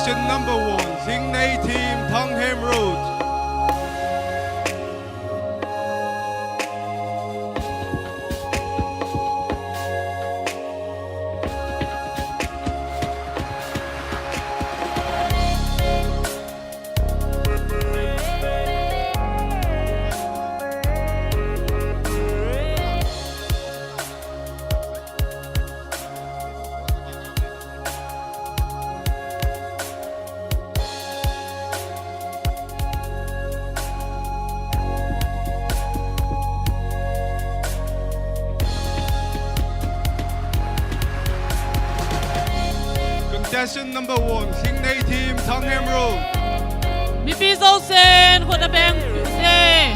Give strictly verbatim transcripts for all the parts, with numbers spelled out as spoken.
Number one, Lhingnei Team, Thanghem Road. Contestant number one, Lhingnei Team, Thanghem Road. Mipi jousen, khut abeng ute.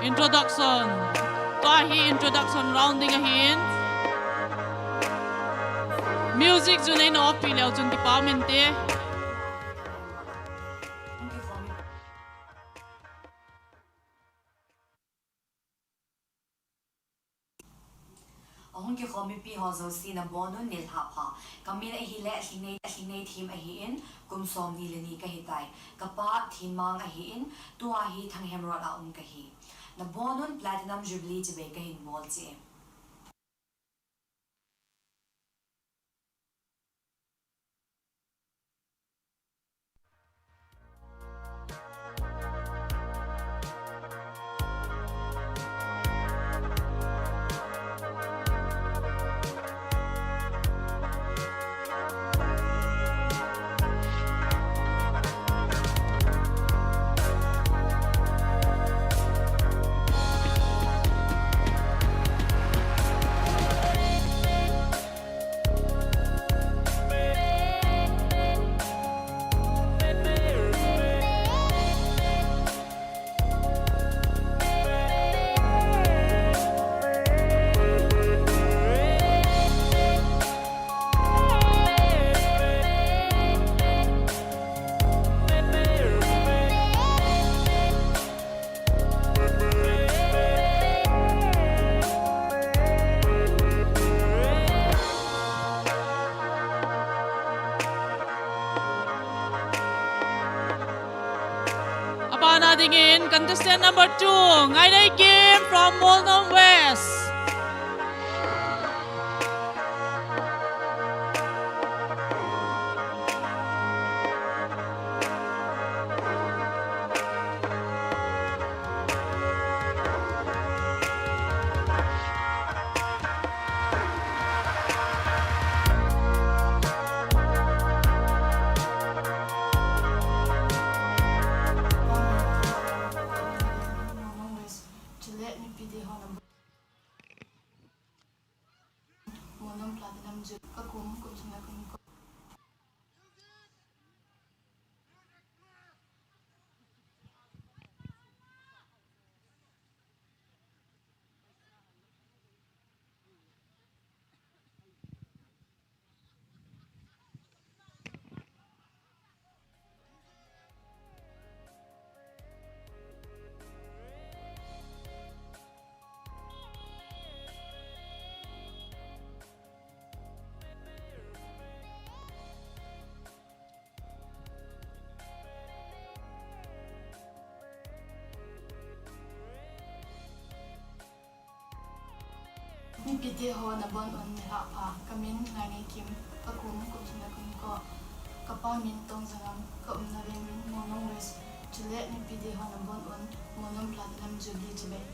Introduction. Tua hi introduction round ding ahin. Music chu neina off pi leu chun kipa um inte. Ahung kikhom mipi ho jouse nabonun nilhah pha. Kamin ahile Lhingnei, Lhingnei Team ahin, kum somni le ni kahitai. Kapa Thinmang ahin, tua hi Thanghem Road a um kahi. Nabonun Platinum Jubilee chibai kahin bol che. Abana dingin contestant number two, Ngainei Kim from Molnom West. Chule mipi te ho number Molnom Platinum Jubilee, kakum, kum som le kum ko. Mipi te ho nabon un nilhah pha, kamin Ngainei Kim, kakum, kum som le kum ko, kapa min Tongzangam, kaumna veng min Molnom West, chule mipi te ho nabon un Molnom Platinum Jubilee chibai.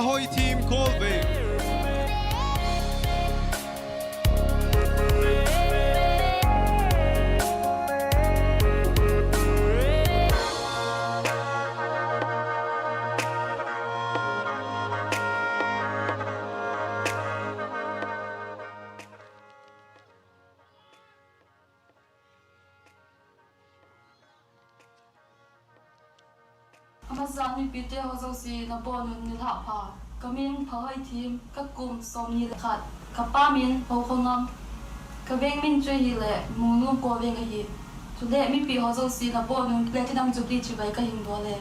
Hoi team Kolbe. Amasan mipite ho jouse nabonun nilhah pha. Kamin Phahoithim, kakum somni le khat. Kapa min Hokhongam. Kaveng min chu ahile Mungnum Koveng ahi. Chule mipi ho jouse nabonun Platinum Jubilee chibai kahin bol e.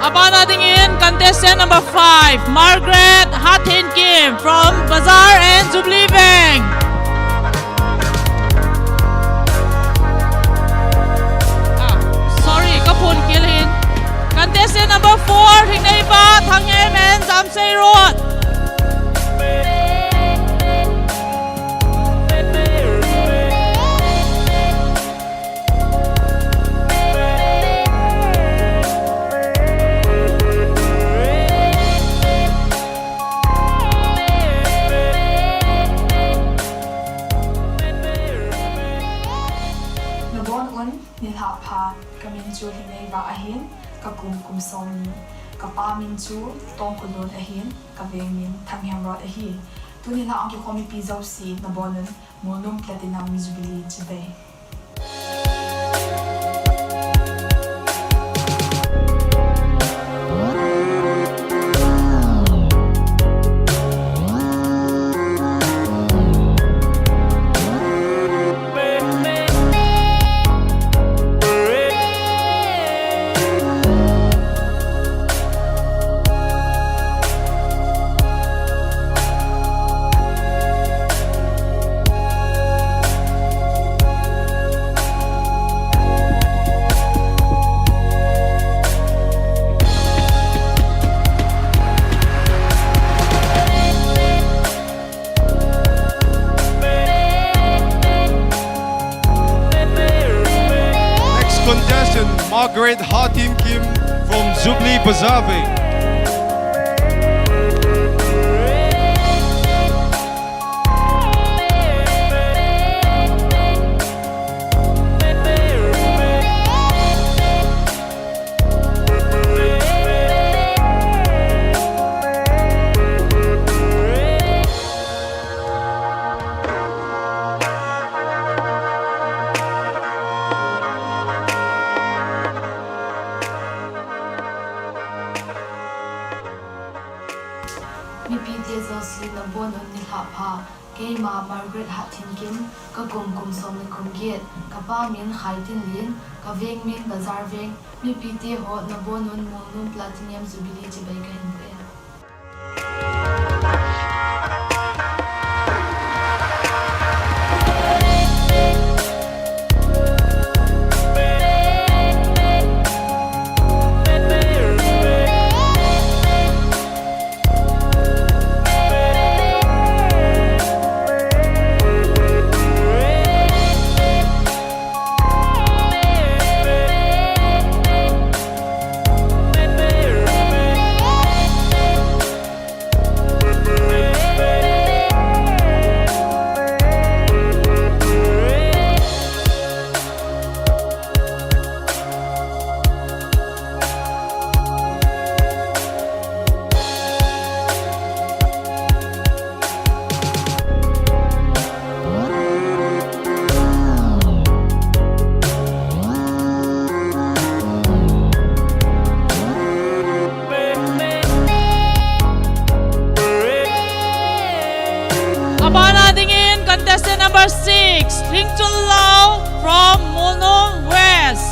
Abana dingin contestant number five, Margaret Hathinkim from Bazar and Jubilee Veng. Ah, sorry, ka phone kill hin. Contestant number four, Hringneiva Thangem and Jamsei Road. Nabonun nilhah pha, kamin chu Hringneiva ahin, kakum kum somni. Kapa min chu Tongkulun ahin, kaveng min Thanghem Road ahi. Tuni la hung kikhom mipi jouse nabonun Mungnum Platinum Jubilee chibai. Next contestant, Margaret Hathinkim from Jubilee Bazar Veng. Mipite jouse nabonun nilhah pha. Keima Margaret Hathinkim, kakum kum som le kum get, kapa min Khaitinlin, kaveng min Bazar Veng, mipite ho nabonun Mungnum Platinum Jubilee chibai kahin pe. Lingchunlou from Molnom West.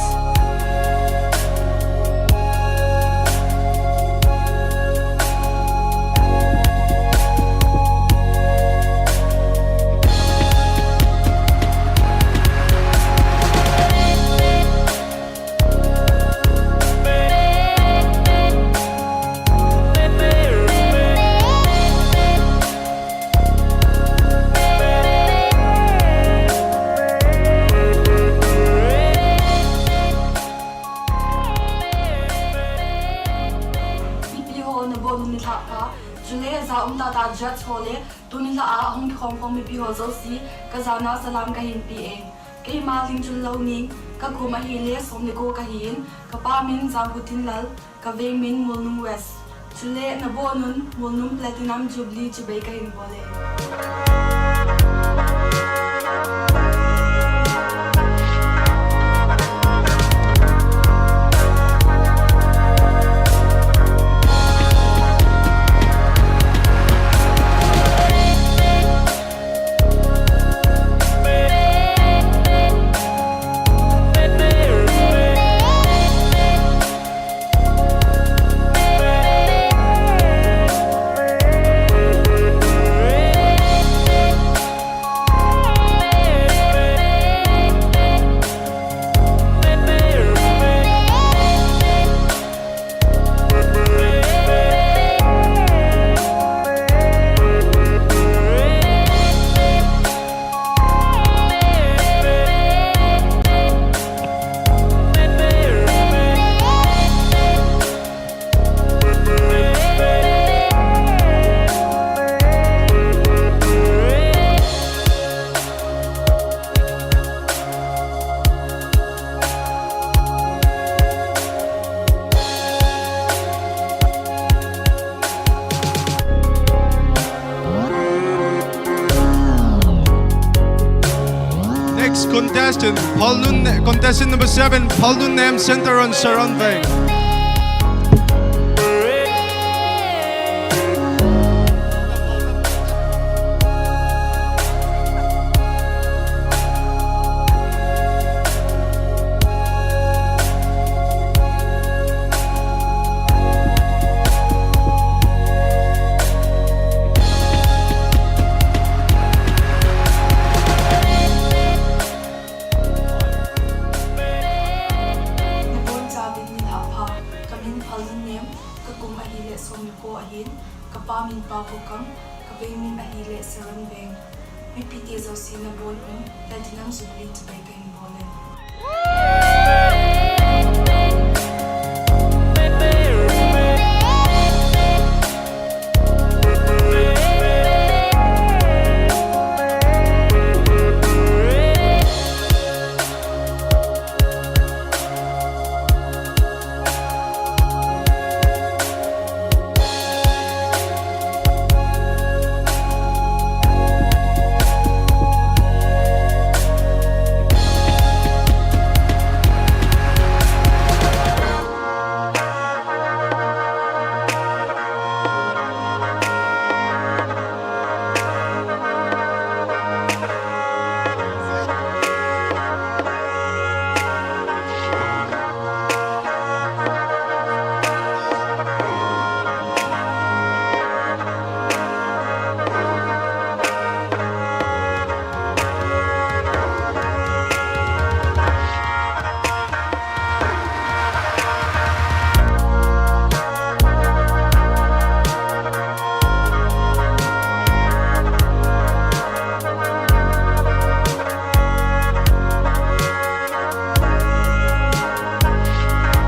Mipi ho, nabonun nilhah pha, chule jaum tahtah judge ho le tuni lha a hung kikhom khom mipi ho jouse, kajana salam kahin pe e. Keima Lingchunlou Neng, kakum ahile som le ko kahin, kapa min Jangkhutinlal, kaveng min Molnom West. Chule nabonun Molnom Platinum Jubilee chibai kahin bol e. Next contestant, Phalnun, contestant number seven, Phalnunnem Centurion Saronveng. Nabonchauvin nilhah pha, kamin Phalnunnem, kakum ahile som le ko ahin, kapa min Paokam, kaveng min ahile Saronveng. Mipite jouse nabonun, Platinum Jubilee chibai kahin bol e.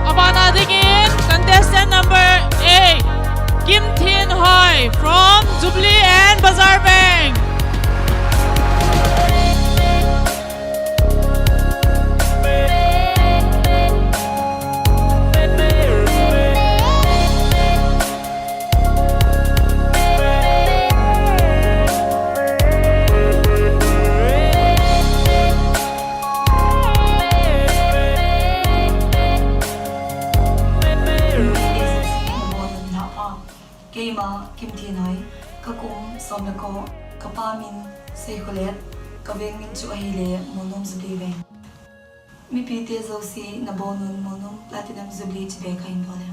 Abana dingin, contestant number eight, Kimthenhoi from Jubilee and Bazar Bank. Keima Kimthenhoi, kakum som le ko, kapa min Seikholet, Kaveng min chu ahile Molnom Jubilee Veng. Mipite jouse nabonun Molnom Platinum Jubilee chibai kahin bol e.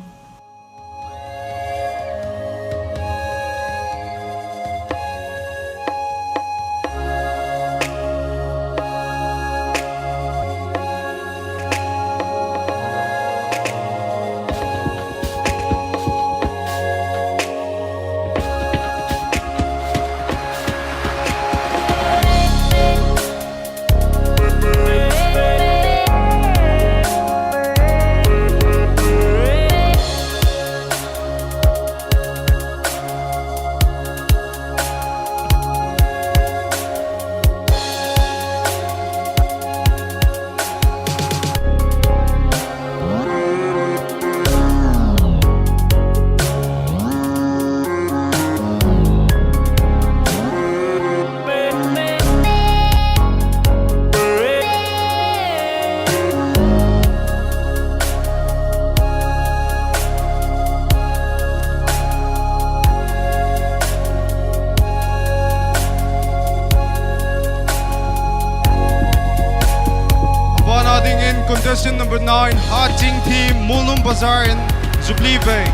Abana dingin contestant number nine, Haching Team, Molnom Bazar and Jubilee Veng.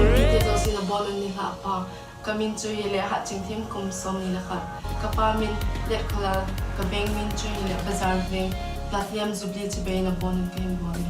Mipite jouse nabonun nilhah pha. Kamin chu hile Hatching Thim, kum somni le khat. Kapa min Letkholal, kaveng min chu hile Bazar Veng, Platinum Jubilee chibai nabonun kahin bol e.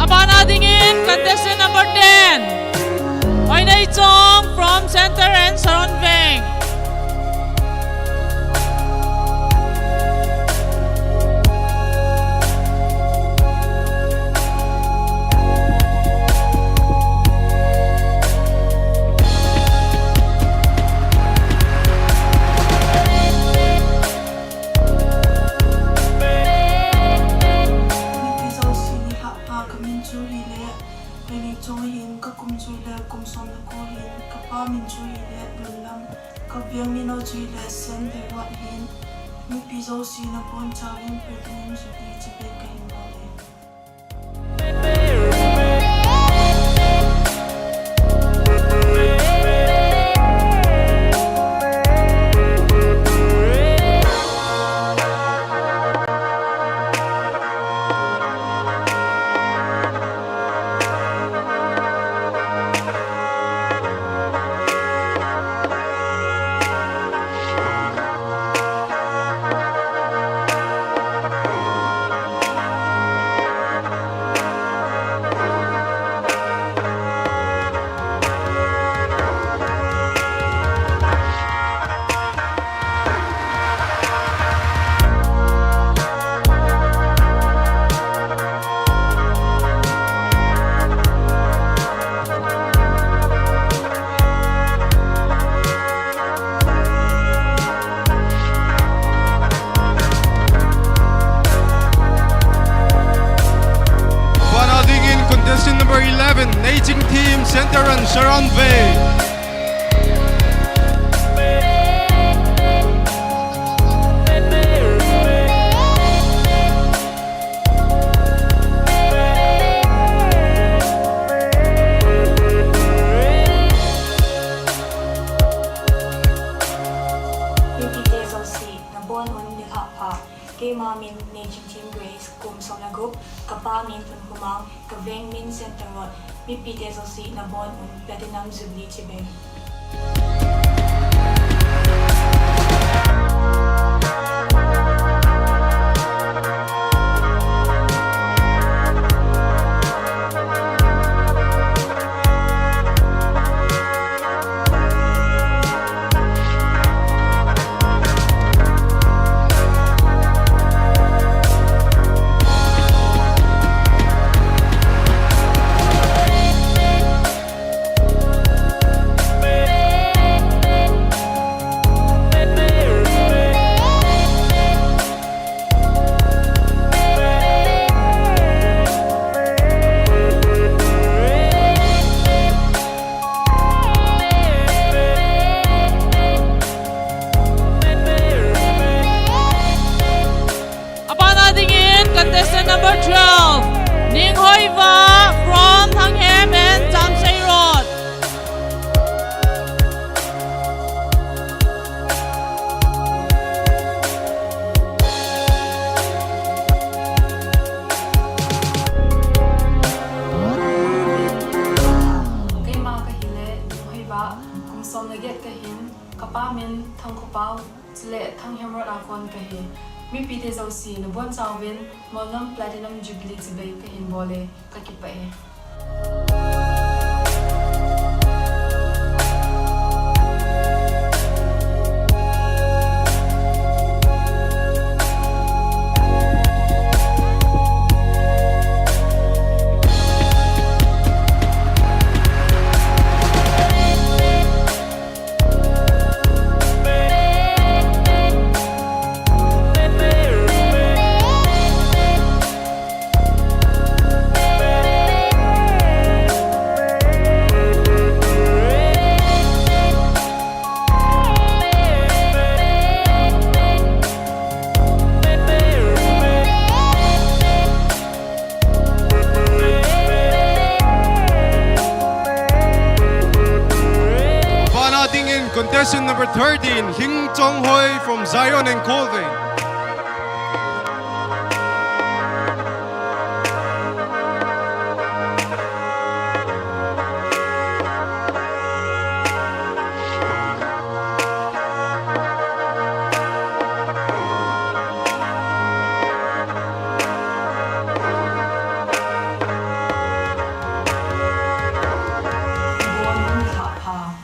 Abana dingin contestant number ten, Oinei Chong from Center and Saron Veng. Mipi jouse nilhah pha. Kamin chu hile Oinei Chong ahin, kakum chu hile kum som le ko ahin, kapa min chu hile Lullam, kaveng min ho chu hile Sen Dewat ahin. Mipi jouse nabonchauvin Platinum Jubilee chibai kahin bol e. Keima min Neichingthem Grace, kum som le gup, kapa min Lhunkhomang, kaveng min Santa Rot, mipite jouse nabonun Platinum Jubilee chibai. Abana dingin contestant number twelve, Ninghoiva from Thanghem and Jamseirot. Keima kahile Ninghoiva, kum som le get kahin, kapa min Thangkhopao, chule Thanghem Rot a kon kahi. Mipite jouse nabonchauvin Molnom Platinum Jubilee chibai kahin bol e, kakipah e. Abana dingin contestant number thirteen, Hing Chonghoi from Zion and Colvin.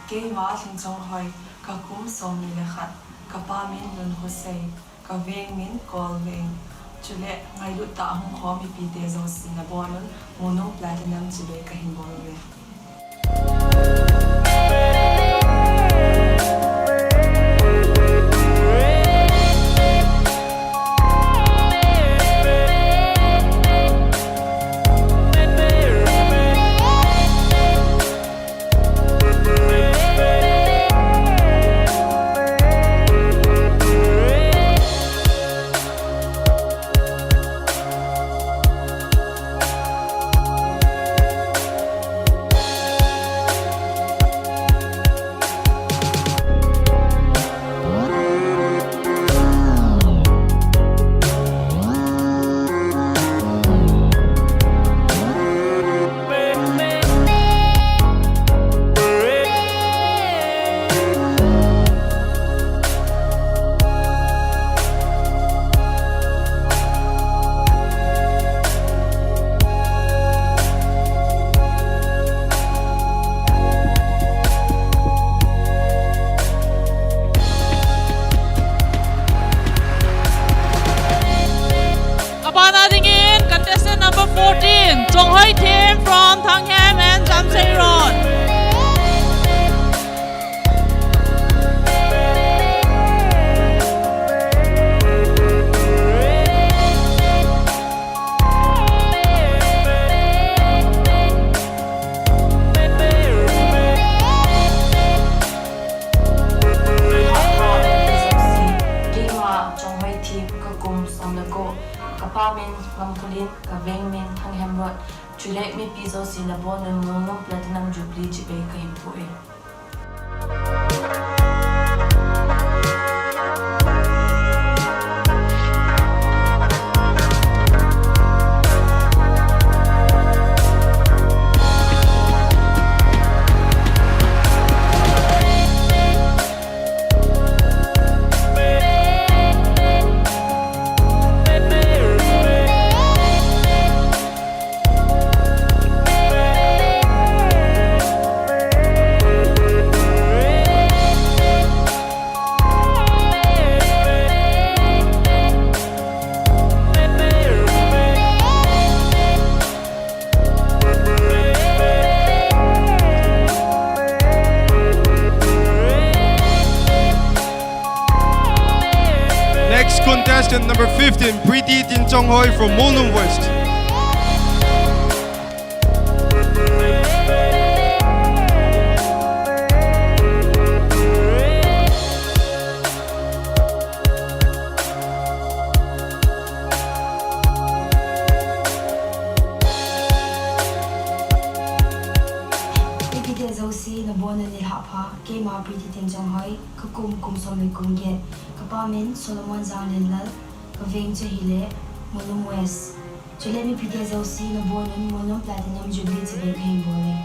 Keima Hing Chonghoi, kakum somni le khat, kapa min Lunkhosei, kaveng min Kolveng. Chule ngailut tah a hung khom mipite jouse nabonun Molnom Platinum chibai kahin bol uve. Abana dingin contestant number fourteen, Chonghoi Them from Thanghem and Jamseirot. Keima Chonghoi Them, kakum som le ko, kapa min Ngamkholin, kaveng min Thanghem Rot, chule mipi jouse nabonun Molnom Platinum Jubilee chibai kahin po e. Contestant number fifteen, Pretty Tinchonghoi from Molnom West. Mipite jouse nabonun nilhah pha, keima Pretty Tinchonghoi, kakum, kum som le kum get, kapa min Solomon Janglenlal, kaveng chu ahile Molnom West. Chule mipite jouse nabonun Molnom Platinum Jubilee chibai kahin bol e.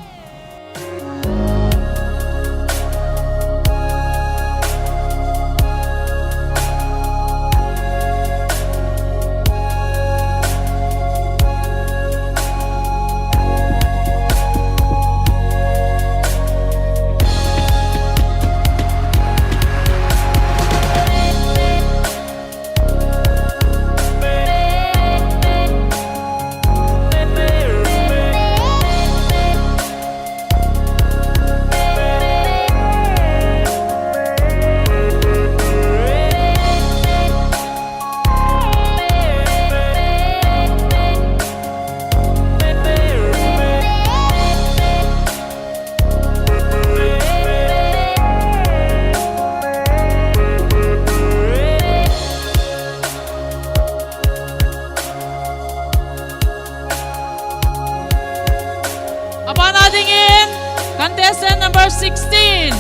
Abana dingin, contestant number sixteen,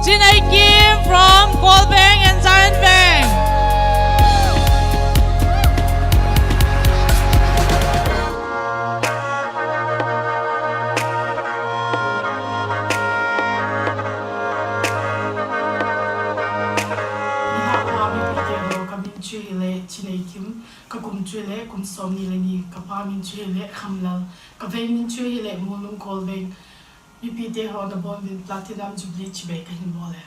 Chinei Kim from Kolbeng and Zion Veng. Nilhah pha mipite ho, kamin chu ahile Chinei Kim, kakum chu ahile kum somni le ni, kapa min chu ahile Khamlal, kaveng min chu ahile Molnom Kolbeng. Mipite ho nabonun Platinum Jubilee chibai kahin bol e.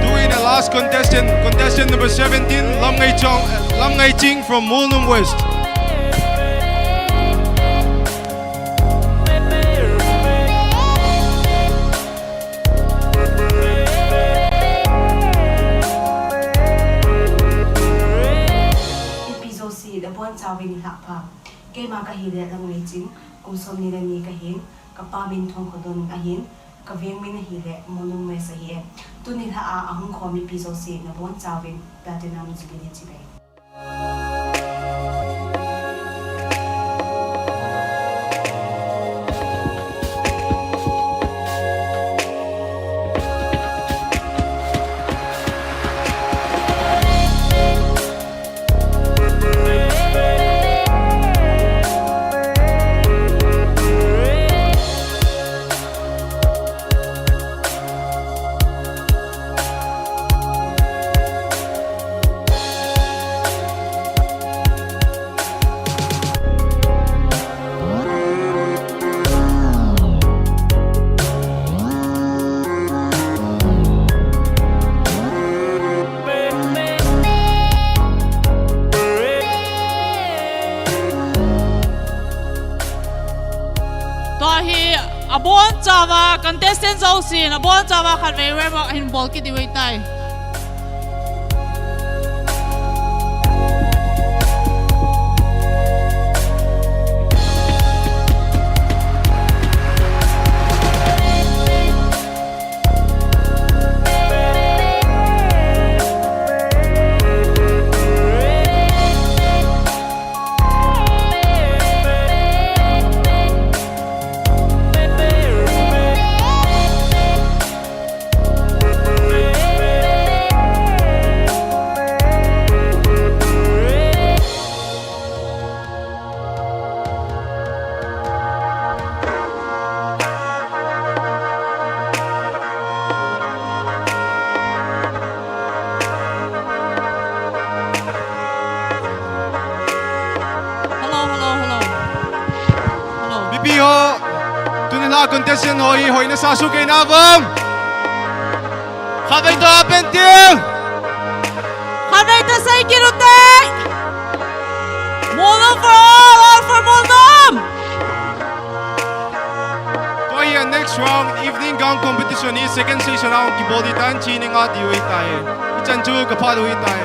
Doing the last contestant, contestant number seventeen, Lamngaichong, Lamngaiching from Molnom West. Mipi jouse nabonchauvin nilhah pha. Keima kahile Lamngaiching, kum somni le ni kahin, kapa min Thongkhodon ahin, kaveng min ahile Molnom West ahi e. Tuni nilhah a ahung khom mipi jouse nabonchauvin Platinum Jubilee chibai. Tua hi abonchauva contestant jousen abonchauva khatvei round of applause hin bol kit diu ahitai. Contestant ho hi hoina sa sukei na vang. Khatvei toh happy ending. Khatvei toh sei kit u tai. Molnom for all, all for Molnom. Tua hi a next round, evening gown competition hi second session a hung kibol ding tan, chi ni nga diu ahitai. Hichan chu ka phat u ahitai.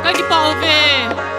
Ka kipah uve.